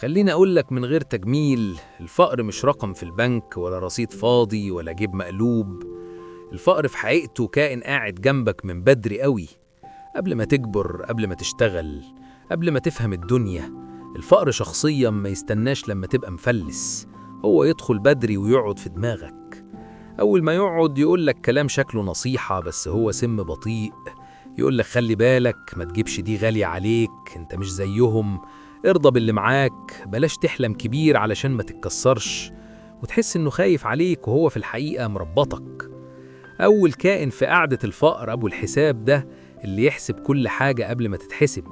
خليني أقولك من غير تجميل، الفقر مش رقم في البنك ولا رصيد فاضي ولا جيب مقلوب. الفقر في حقيقته كائن قاعد جنبك من بدري قوي، قبل ما تكبر، قبل ما تشتغل، قبل ما تفهم الدنيا. الفقر شخصيا ما يستناش لما تبقى مفلس، هو يدخل بدري ويقعد في دماغك. أول ما يقعد يقولك كلام شكله نصيحة بس هو سم بطيء. يقولك خلي بالك، ما تجيبش دي غالية عليك، انت مش زيهم، ارضى باللي معاك، بلاش تحلم كبير علشان ما تتكسرش. وتحس انه خايف عليك وهو في الحقيقة مربطك. أول كائن في قعدة الفقر أبو الحساب ده، اللي يحسب كل حاجة قبل ما تتحسب،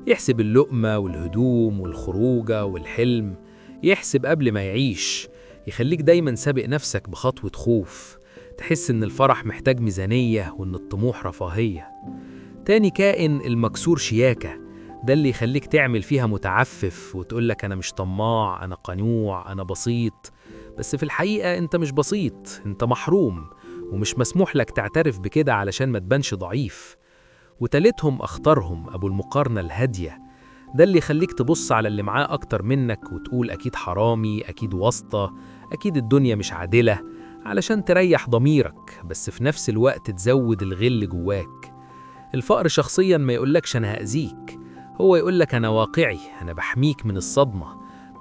يحسب اللقمة والهدوم والخروجة والحلم، يحسب قبل ما يعيش، يخليك دايما سابق نفسك بخطوة خوف، تحس إن الفرح محتاج ميزانية وإن الطموح رفاهية. تاني كائن المكسور شياكة، ده اللي يخليك تعمل فيها متعفف وتقولك أنا مش طماع، أنا قنوع، أنا بسيط. بس في الحقيقة أنت مش بسيط، أنت محروم ومش مسموح لك تعترف بكده علشان ما تبانش ضعيف. وتالتهم أخطرهم أبو المقارنة الهادية، ده اللي يخليك تبص على اللي معاه أكتر منك وتقول أكيد حرامي، أكيد واسطة، أكيد الدنيا مش عادلة، علشان تريح ضميرك بس في نفس الوقت تزود الغل جواك. الفقر شخصيا ما يقولكش أنا هأذيك، هو يقولك أنا واقعي، أنا بحميك من الصدمة.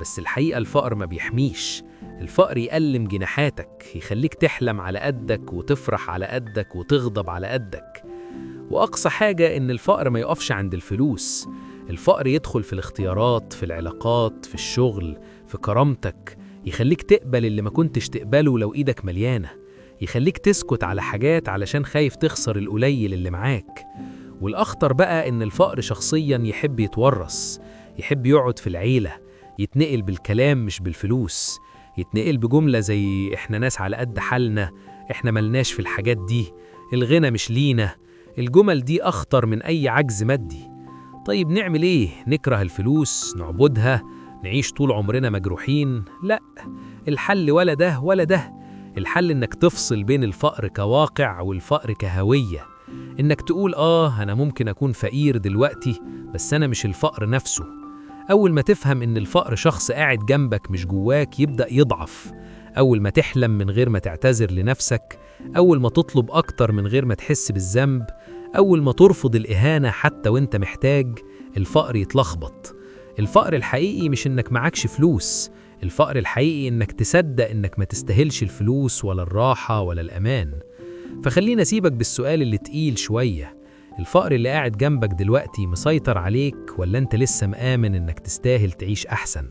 بس الحقيقة الفقر ما بيحميش، الفقر يألم جناحاتك، يخليك تحلم على قدك وتفرح على قدك وتغضب على قدك. وأقصى حاجة إن الفقر ما يقفش عند الفلوس، الفقر يدخل في الاختيارات، في العلاقات، في الشغل، في كرامتك، يخليك تقبل اللي ما كنتش تقبله لو إيدك مليانة، يخليك تسكت على حاجات علشان خايف تخسر القليل اللي معاك. والأخطر بقى إن الفقر شخصياً يحب يتورث، يحب يقعد في العيلة، يتنقل بالكلام مش بالفلوس، يتنقل بجملة زي إحنا ناس على قد حالنا، إحنا ملناش في الحاجات دي، الغنى مش لينا. الجمل دي أخطر من أي عجز مادي. طيب نعمل إيه؟ نكره الفلوس؟ نعبدها؟ نعيش طول عمرنا مجروحين؟ لا، الحل ولا ده ولا ده. الحل إنك تفصل بين الفقر كواقع والفقر كهوية، إنك تقول أنا ممكن أكون فقير دلوقتي بس أنا مش الفقر نفسه. أول ما تفهم إن الفقر شخص قاعد جنبك مش جواك يبدأ يضعف. أول ما تحلم من غير ما تعتذر لنفسك، أول ما تطلب أكتر من غير ما تحس بالذنب، أول ما ترفض الإهانة حتى وإنت محتاج، الفقر يتلخبط. الفقر الحقيقي مش إنك معكش فلوس، الفقر الحقيقي إنك تصدق إنك ما تستاهلش الفلوس ولا الراحة ولا الأمان. فخلينا أسيبك بالسؤال اللي تقيل شوية، الفقر اللي قاعد جنبك دلوقتي مسيطر عليك ولا أنت لسه مآمن إنك تستاهل تعيش أحسن؟